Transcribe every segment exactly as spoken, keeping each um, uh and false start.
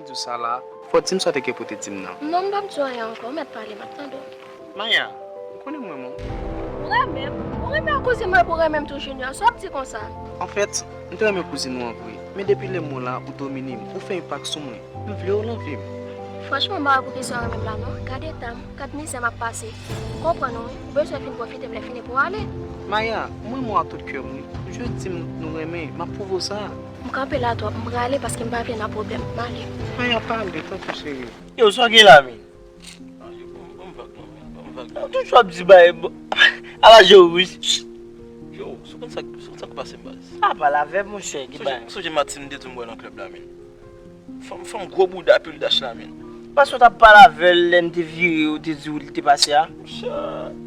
Sou sa la, fò w di m sa w te gen pou w te di m nan. Non, m p ap di w anyen ankò, ou mèt pale, m ap tande w. Maya, ou konnen m renmen w. Ou renmen m? Ou renmen kouzin mwen pou renmen m tou, Junior? Sa w ap di konsa? Anfèt, m te renmen kouzin ou an vre, men depi lè m wè w la, ou domine m, ou fè enpak sou mwen. M vle w nan vi m. Franchman, m pa wè poukisa w renmen m la non. Gad eta m, gad mizè m ap pase. M konprann ou wi, ou bezwen vin pwofite m lè fini pou w ale. Maya, m renmen w ak tout kè m wi. Jis di m nou renmen, m ap pwouve w sa. M kanpe la twòp, m prale paske m pa vle nan pwoblèm. M ale. Maya, pa ale, tanpri cheri. Yo, sa w gen la, men? Ah, yo, ban m, ban m vag non, men. Ban m vag non. Ou toujou ap di bagay, bon. Ala je w rouj. Yo, sou konn sa, sou konn sa k pase m baz. Pa pale avè m, monchè, ki bagay? Sonje, sonje Martin te di m wè nan klèb la, men. Fanm, fanm gwo bouda pil dach la, men. Paske w t ap pale avè l lè n te vire, ou te di w li te pase a? Monchè,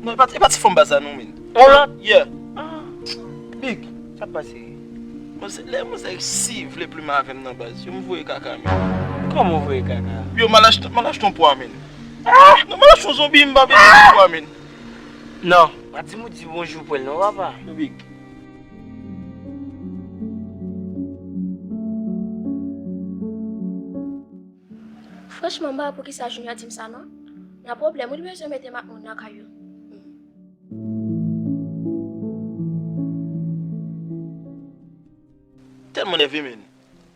non, e pa, e pa ti fanm baz la non, men. On lòt? Yeah. Ah. Big. Sa k pase? Manzè, lè manzè si vle plimen avè m nan baz, yo m voye kaka, men. Kòman w voye kaka? Yo, m al achte, m al achte yon pwa, men. Ah! Non, m al achte yon zonbi, m pa vle di pwa, men. Non, pa di m ou di bonjou pou l non, papa. Big. Franchman, m pa wè poukisa Junior di m sa non. Nan pwoblèm wi, li bezwen mete m ak moun nan kay yo. Tèlman nève, men.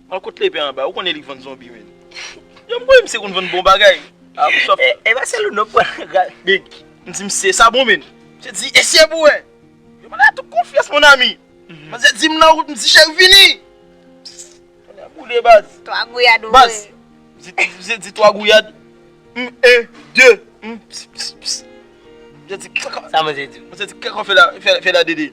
M al kot Lepe anba, ou konnen li k vann zonbi, men. Yo, m konnen misye konn vann bon bagay. Ah, m sòf. E, e pa sèl ou non pran. Big, m di misye sa bon, men. Misye di, eseye pou wè. Yo, m al ak tout konfyans, mon ami. Manzè di m nan wout, m di, cheri, vini. Kounye a boule baz. Twa gouyad ou vre. Baz. Di, di, di twa gouyad. M, en, de. M, ps, ps, ps. Manzè di, kaka. Sa manzè di? Manzè di, kaka fè la, fè, fè la dede.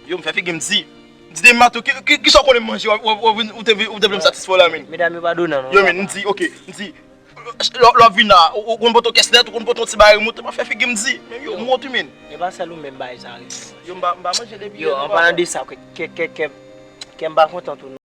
Yo, m fè figi m di. M di, de mato, ki, ki, kisa w konnen m manje, w, w, w, ou te, ou te vle m satisfè w la, men. Medam yo pa donan non. Yo, men, m di, ok, m di, lè, lè w ap vin la, ou, ou konn pote kès nèt, ou konn pote yon ti bagay remoute, m ap fè figi m di. Men yo, m wont wi, men. E pa sèl ou menm bagay sa rive. Yo, m pa, m pa manje depi yè. Yo, an palan de sa, kè, kè, kè, kè, kè m pa kontan tou non.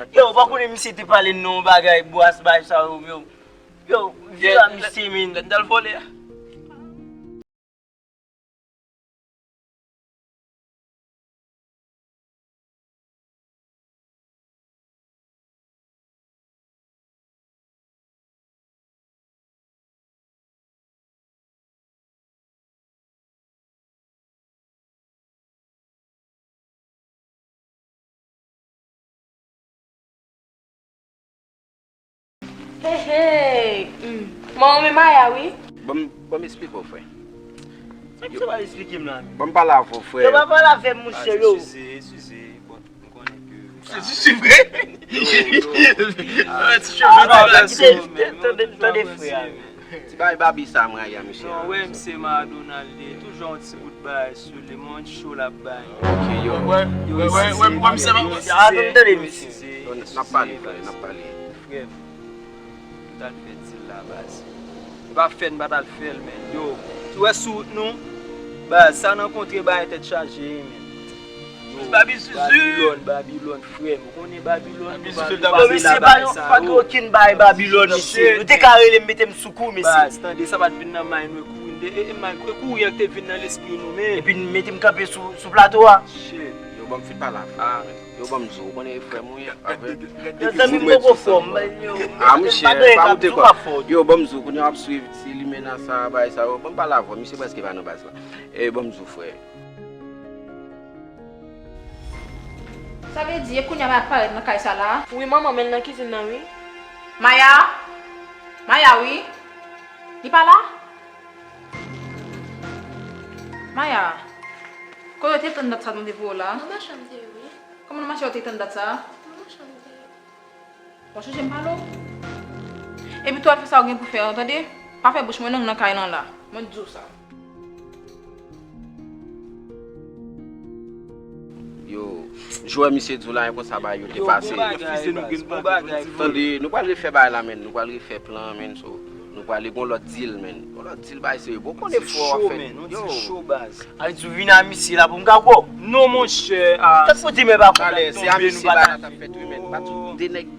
Yo, ou pa konnen misye te pale n nan yon bagay, bwas bay sa yo, yo. Yo, vira misye, men. Lè n t al vòlè a. Hey, hey! Mm. Manman, men Maya, wi. Ban m, ban m esplike w, frè. Sa ki sa w ap esplike m la, men? Ban m pale avè w, frè. Yo pa pale avè m, monchè, yo. Eskize, eskize, bon, m konnen ke... Se, se, se vre? Yo, yo. Ah, ti cheve tande, tande, tande, frè a. Ti bagay Babi sa, m rayi a misye. Non, wè, misye Madonald, li toujou yon ti bout bagay sou li, men yon cho l ap bay. Ok, yo. Wè, wè, wè, wè, wè, misye, yo, yo, yo, yo, yo, misye, yo, n ap pale, frè, n ap pale. Frè m, m t al fè dil la, baz. E pa fè n pa t al fè l, men. Yo, ou wè sou wout nou, baz, sa nan kontre bagay tèt chaje, men. Yo, Babilòn, Babilòn, frè m. Ou konnen Babilòn, nou pa, nou pa vle la bagay sa yo. Yo, mesye, pa gen okenn bagay Babilòn, mesye. Nou te ka rele m, mete m sou kou, mesye. Baz, tande, sa pa t vin nan may nou, e kouri, e, e, may, e kouri an k te vin nan lespri nou, men. Epi n mete m kanpe sou, sou plato a. Shit. Yo, ban m fin pale avè w. Yo, ban m di w, ou konnen e frè m ou ye, avè. Yo, zanmi m poko fò, m, yo, a, monchè, pa woute kwa. Yo, ban m di w, kounye a w ap swiv ti limena sa, bagay sa yo. Ban m pale avè w, misye prèske pa nan baz la. E, ban m di w, frè. Sa vle di, e kounye a Maya parèt nan kay sa la? Wi, manman, men l nan kizin nan, wi. Maya? Maya, wi. Li pa la? Maya, kote w te tann dat sa m te voye w la? Nan machann m te ye, wi. Kòman nan machann w te tann dat sa? Nan machann m te ye. Bon, chèche m pale w. Epi tou al fè sa w gen pou fè an, tande? Pa fè bouch mwen nonm nan kay lan la. Mwen di w sa. Yo, jwè misye di w la, yon konsa bagay yo te pase. Yo, bon bagay, baz, bon bagay, frè. Tande, nou pral refè bagay la, men. Nou pral refè plan, men, so. Nou prale gon lòt dil, men. Gon lòt dil bay serye. Bon, konnen fò w ap fè. Yon ti cho, men. Yon ti cho, baz. Ay, di w vin a misye la pou m ka kwè w. Non, monchè, a. Tèt fou di men pa konn ap tonbe, nou pa ta. Talè, se a misye bagay la t ap fèt, wi, men. Bat sou de nèg,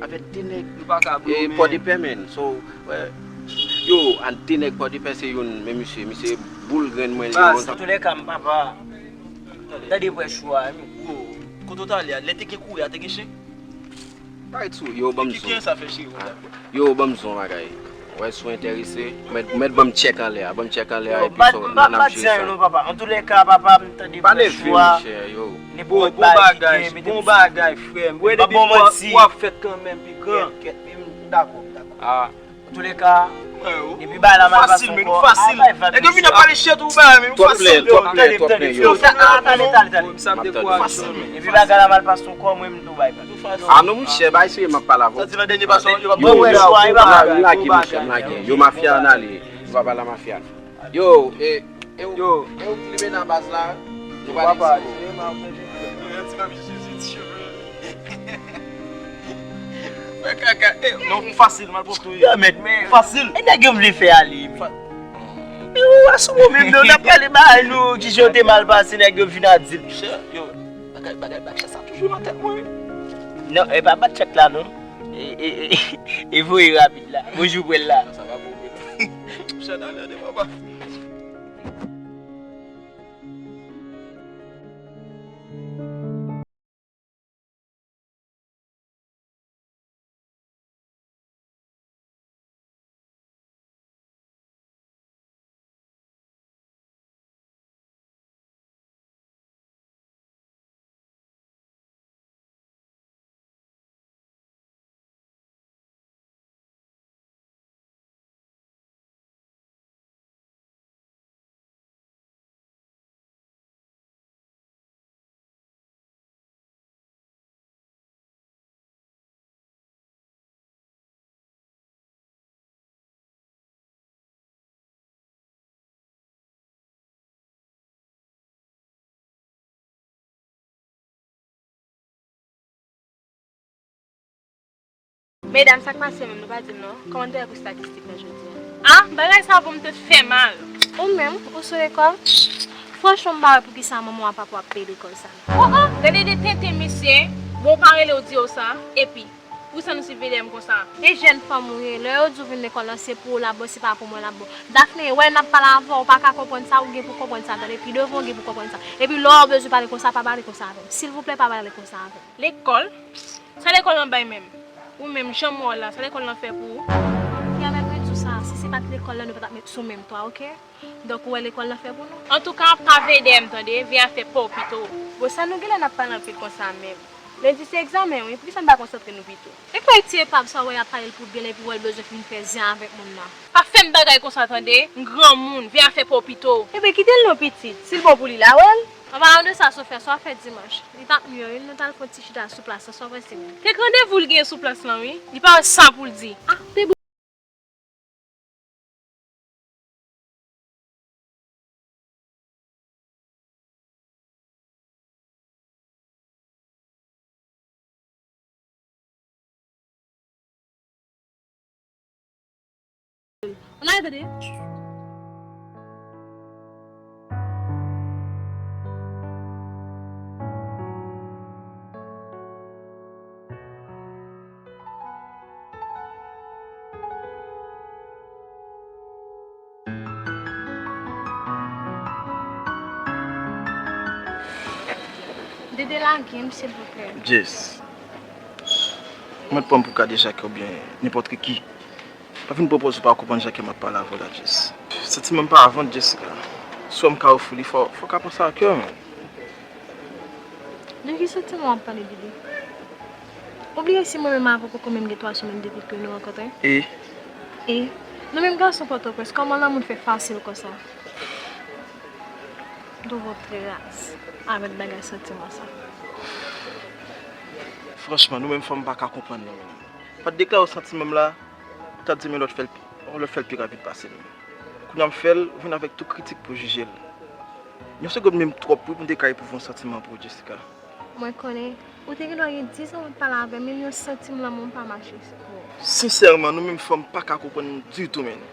avèk de nèg. Nou pa ka blo, men. Pòdepè, men. So, wè. Yo, an de nèg Pòdepè se youn, men misye, misye boul grenn mwen, li yon. Baz, antoulèka, m papa. Tande prè cho a, men. Wo, kote w t ale a? Lè te gen kouri a, te gen chen? Parèt sou, yo, ban m zo. Ki, ki sa fè cheri w la? Yo, ban m zo yon bagay. Wè, si w enterese, mèt, mèt ban m tchèk anlè a, ban m tchèk anlè a, epi so, n ap jwe sa. Yo, m pa, m pa di anyen non, papa. Antoulèka, papa, m tande prè cho a. Bon, bon bagay, bon bagay, frè m. Wè, depi w ap fè kanmenm pi gran. Kèt, kèt, kèt, m dakò, m dakò. Antoulèka, depi bagay la mal pase ankò, al bay vag misye. Nèg yo vin ap pale shit ou bagay, men ou fasil. Twòp lè, twòp lè, twòp lè, yo. Tande, tande, tande, tande. Depi bagay la mal pase ankò, mwen, m tou bay vag. A non, monchè, bay serye, m ap pale avè w. Sa di nan dènye pasaj, yo pa bon, m lage, monchè, m lage. Yo, mafya, ann ale. Nou pa pale a mafya. Yo, e, e ou, e ou ki limena baz la? Nou pale di yo. Yo, ti mami Jezi, ti cheve. Fè kaka, e, non, ou fasil, malpwòpte ou ye. Yo, mèt, men. Ou fasil. E nèg yo vle fè ale, men. Fa- Men ou asou ou menm, non, n ap pale bagay nou, kijan yo te mal pase, nèg yo vin a di l. Monchè, yo, bagay, bagay, bagay, sa toujou nan tèt mwen. Non, e pa bat chèk la, non. E, e, e, e voye rapid la. Bonjou, pwèl la. Sa va bon, pwèl la. Monchè, n ale, papa. Medam, sa k pase menm, nou pa di m non? Kòman n te wè pou estatistik lan jodi a? Ah, bagay sa pou m te fè mal. Ou menm, ou sou lekòl? Franchman, m pa wè poukisa manman w a papa w ap peye lekòl sa. Oh, oh, gade de tenten mesye. Bon, ou pa rele w di yo sa. Epi, poukisa nou siveye m konsa? E jèn fanm ou ye, lè yo di w vin lekòl lan, se pou ou l ap bon, se pa pou mwen l ap bon. Daphné, wè n ap pale avè w, ou pa ka konprann sa, ou gen pou konprann sa, tande, pi devan ou gen pou konprann sa. Epi lè w bezwen pale konsa, pa pale konsa avè m. Silvouplè, pa pale konsa avè m. Lekòl? Sa lekòl lan bay menm? Ou menm, jan m wè w la, sa lekòl lan fè pou ou? Ki avèk mwen di w sa, si se pa t lekòl lan, nou pa t ap met sou menm twa, oke? Donk, ou wè lekòl lan fè pou nou? Antouka, pa veye dèyè m, tande, veye afè pa w pito. Bon, sa nou genlè n ap pale anpil konsa menm? Lendi se egzamen, wi, poukisa n pa konsantre nou pito? E kwè ti epav sa w wè y ap pale l pou byen l epi w wè l bezwen vin fè zen avèk moun nan? Pa fè m bagay konsa, tande, m granmoun, veye afè pa w pito. Ebyen, kite l non, pitit, si l bon pou li l a wè l. An palan de sa, sofè, sa w ap fè dimanch? Li t ap mye, wi, nou t al fè yon ti chita sou plas lan, sa w panse menm? Kèk randevou l gen sou plas lan, wi, li pa wè sa pou l di. Ah, te bon. Ann ale tande. Dede, lage m, silvouplè. Jess, mwen pran m pou kadejake oubyen nenpòt ki. Pa vin pwopoze w pa konprann jan kè m ap pale avè w la, Jess. Santiman m pa avè w, Jessica. Swa m ka ofri li, fò, fò w ka pran sa a kè w, men. De ki santiman w ap pale, Dede? Ou bliye si mwen menm avè w poko menm gen twa semèn depi ke nou rankontre? E? E? Nou menm gason Pòtoprens, kòman lanmou n fè fasil konsa? Twò trè raz avèk bagay santiman sa. Franchman, nou menm fanm pa ka konprann nou menm. Pa t deklare w santiman m la, ou t ap di m yon lòt fè l, yon lòt fè l pi rapid pase m. Kounye a m fè l, ou vin avèk tout kritik pou jije l. Yon segonn menm twòp wi pou m te ka epwouve yon santiman pou ou, Jessica. Mwen konnen, ou te gen dwa gen diz an w ap pale avè m, menm yon santim lanmou m pa mache pou ou. Sensèman, nou menm fanm pa ka konprann ditou, menn.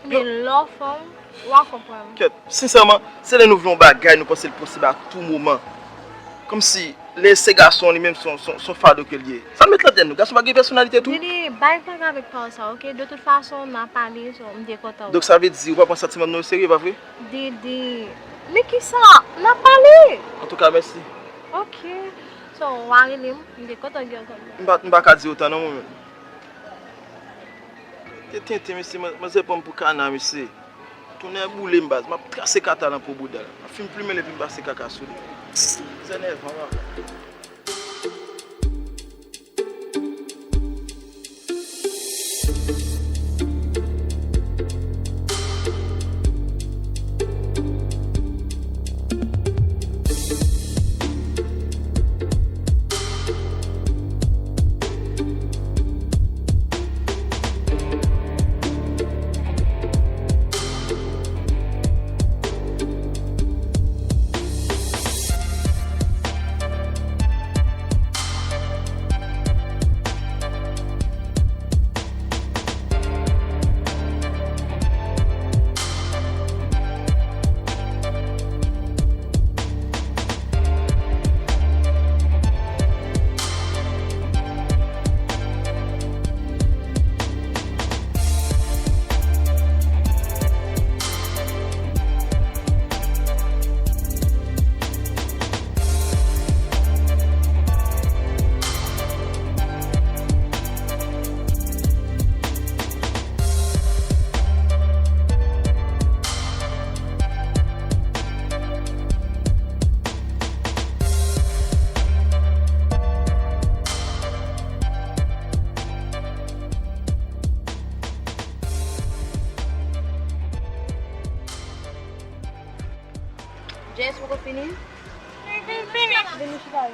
Men lè w fanm, w a konprann. Kèt, sensèman, se lè nou vle yon bagay, nou panse l posib a tou moman. Kòmsi, lè se gason, li menm, se yon, se yon, se yon fado ke l ye. Sa n met nan tèt nou, gason pa gen pèsonalite tou? Dede, bay paka avèk pawòl sa, oke? De tout fason, n a pale, so, m te kontan. Donk, sa vle di, ou pa pran santiman nou o serye, pa vre? Dede, men kisa? N a pale! Antouka, mèsi. Oke. So, w a rele m, m te kontan gen w kòm. M pa, m pa ka di otan non, mwen menm. Te tenten, mesye, man-, manzè pran m pou kana, mesye. Tonnè boule m, baz. M ap trase kata nan po bouda l. M ap fin plimen l epi m pase kaka sou li. Sa enèvan, papa. Jess, poko fini? Vin fini. Vin nou chita.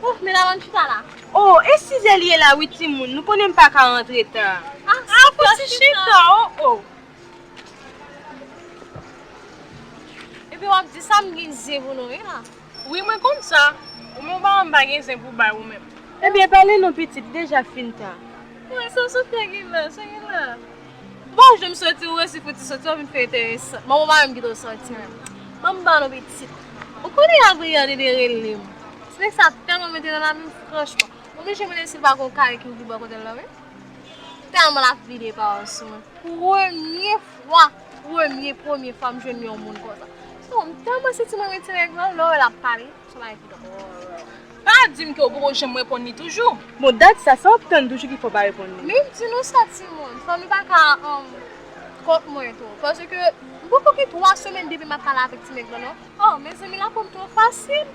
Ouf, medam, ann chita la. Oh, e sizè li ye la wi, timoun. Nou konnen m pa ka rantre ta. Ah, fò ti chita, oh, oh. Epi w ap di sa, m gen zen pou nou wi la. Wi, mwen konn sa. Ou menm ou pa wè m pa gen zen pou bay ou menm. Ebyen, pale non pitit, li deja fin ta. Mwen, sa sot fè gen la, sa gen la. Bon, je m soti, ou resi fouti soti, w ap vin fè enteresan. Manman pa menm kite w soti menm. Ban m ba nou pitit. Ou konnen Adrian te rele m. Se nèg sa tèlman mete nan lavi m, franchman. M oblije mande si l pa gon kay ki okipe bò kote l la, wi. Tèlman l ap vide pawòl sou mwen. Premye fwa, premye, premye fwa m jwenn yon moun konsa. So, m tèlman santi mwen renmen ti nèg lan, lè w wè l ap pale, se yon bagay ki dwòl. Pa di m ke w poko janm reponn li toujou. Bon, dat sa, sa w ap tann toujou ki fè w pa reponn li? Men m di nou sa, timoun, fò nou pa ka, um, kont mwen tou. Paske m poko gen twa semèn depi m ap pale avèk ti nèg lan, non. Oh, mezanmi, l ap pran m twò fasil.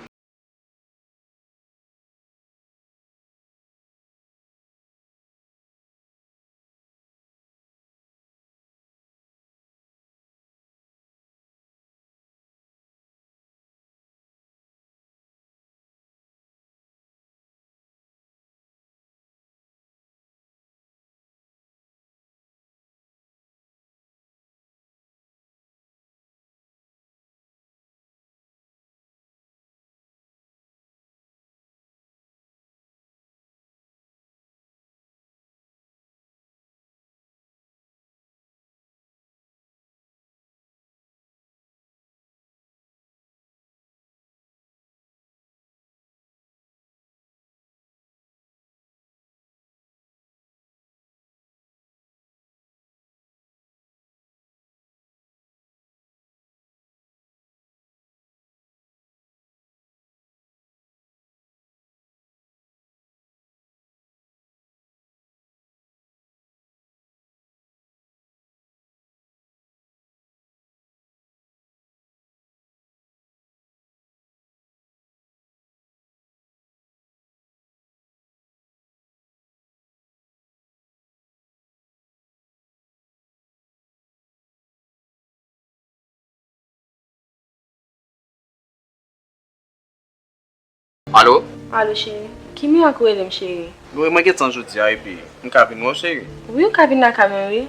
Alo? Alo, cheri. Ki mirak ou rele m, cheri? Wi, mwen gentan jodi a, epi m ka vin wè w, cheri? Wi, ou ka vin lakay mwen, wi.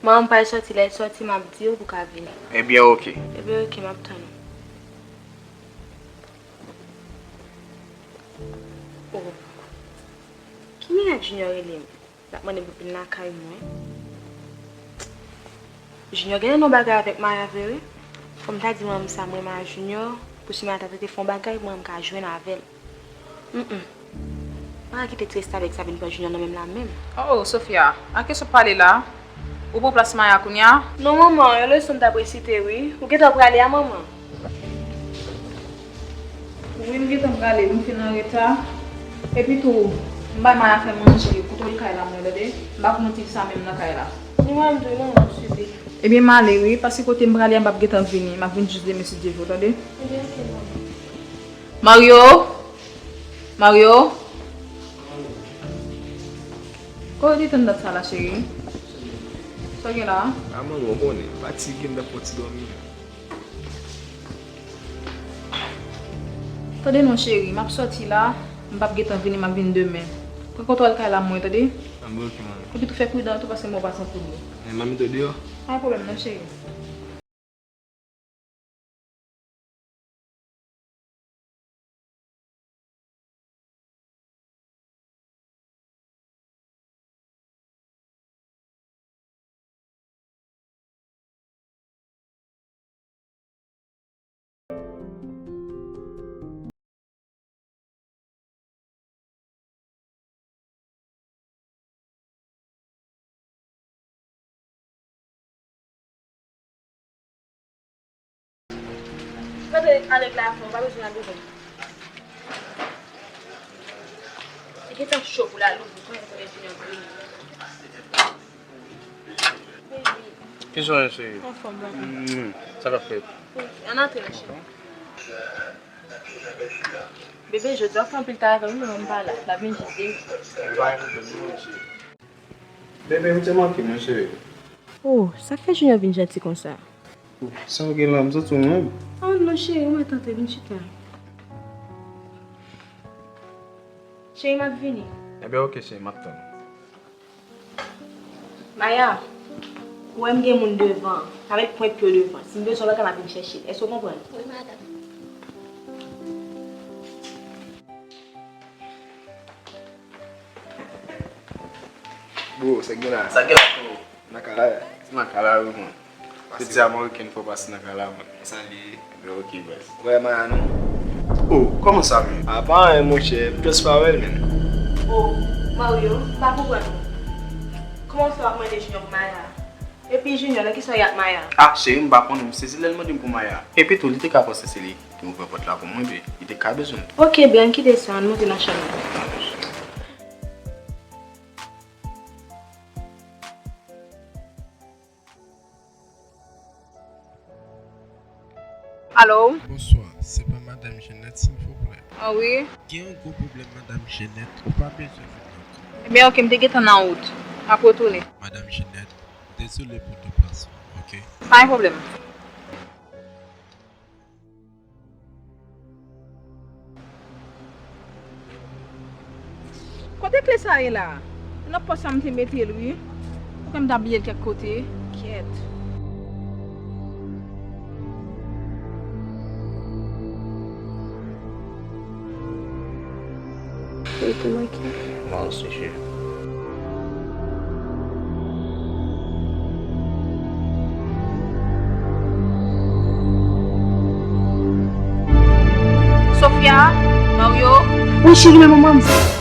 Manman m pral sòti, lè l sòti, m ap di w pou w ka vini. Ebyen, oke. Ebyen, oke, m ap tann ou. Oh. Ki mirak Junior rele m? L ap mande m pou vin lakay mwen. Junior genlè nan bagay avèk Maya vre wi. Fò m ta di manman m sa, m renmen a Junior, pou si Maya ta tante fè yon bagay, mwen m ka jwenn avè l. Mm, mm. Maya kite Trista avèk sa vin pran Junior nan menm la menm. Oh, Sofia, a kiyès w ap pale la? Ou pran plas Maya kounye a? Non, manman, yon leson m t ap resite, wi. Ou gentan prale a, manman? Wi, m gentan prale, m fin anreta. Epi tou, m bay Maya fè manje, kontwòl kay la mwen, tande? M pa pou motiv sa menm nan kay la. Ni mwen, m tou, non, m ap swiv li. Ebyen, m ale, wi, paske kote m prale a, m p ap gentan vini. M ap vin jis demen, si Dye vle, tande? Ebyen, oke, manman. Mario? Mario? Kote w te tann dat sa la, cheri? Sa w gen la? A, manman, w konnen, fatige m, m t ap fè ti dòmi. Tande non, cheri, m ap sòti la, m p ap gentan vini, m ap vin demen. Pran kontwòl kay la mwen, tande? A, bon, oke, manmi. Epi tou fè pridan tou, paske m wè w pase yon kout dlo. E, manmi, tou deyò? Pa gen pwoblèm non, cheri. Mete alèg la fò, ou pa bezwen al devan. Li gentan cho pou l al ouvri, konnen konnen Junior vini. Baby. Kijan w ye, cheri? Anfòm, bòkò. Mm, sa k ap fèt? Ann antre, cheri. Bebe, jodi a w fè anpil travay, wi, men m pa la. L ap vin jis demen. Li pa gen pwoblèm, non, cheri. Bebe, ou te manke m, wi, cheri. Oh, sa k fè Junior vin janti konsa? Sa w gen la, m santi w mwen. Oh non, cheri, ou mèt antre, vin chita. Cheri, m ap vini. Ebyen, oke, cheri, m ap tann. Maya, ou wè m gen moun devan, pa met pwent pye w devan. Si m bezwen w lakay, m ap vin chèche l. Èske w konprann? Wi, madanm. Bro, sa k gen la? Sa k gen la, bro? Nan kay la, wi. Nan kay la, wi, man. Pase. Piti ameriken fò pase nan kay la, man. Sa li ye? Ebyen, oke, baz. Wè, Maya, non? Oh, kòman sa, men? A, pa anyen, monchè. M just pa wè l, men. Oh, Mario, m pa konprann ou. Kòman w fè w ap mande Junior pou Maya? Epi Junior, nan kisa w ye ak Maya? Ah, cheri, m pa konnen, m sezi lè l mande m pou Maya. Epi tou, li te ka panse se li ki ouvè pòt la pou mwen, men li te ka bezwen m. Oke, byen, kite sa, ann monte nan chanm nan. Alo? Bonswa, se pa Madanm Jeannette, silvouplè? Ah wi. Gen yon gwo pwoblèm, Madanm Jeannette, ou pa bezwen vin ankò. Ebyen, oke, m te gentan nan wout. M ap retounen. Madanm Jeannette, dezole pou deplasman, oke? Pa gen pwoblèm. Kote kle sa ye la? Nan pòch sa m te mete l, wi. Poukè m ta bliye l kèk kote? Kyèt. Wi, te manke. Mwen osi, cheri. Sofia, Mario. Wi, cheri, men manman m.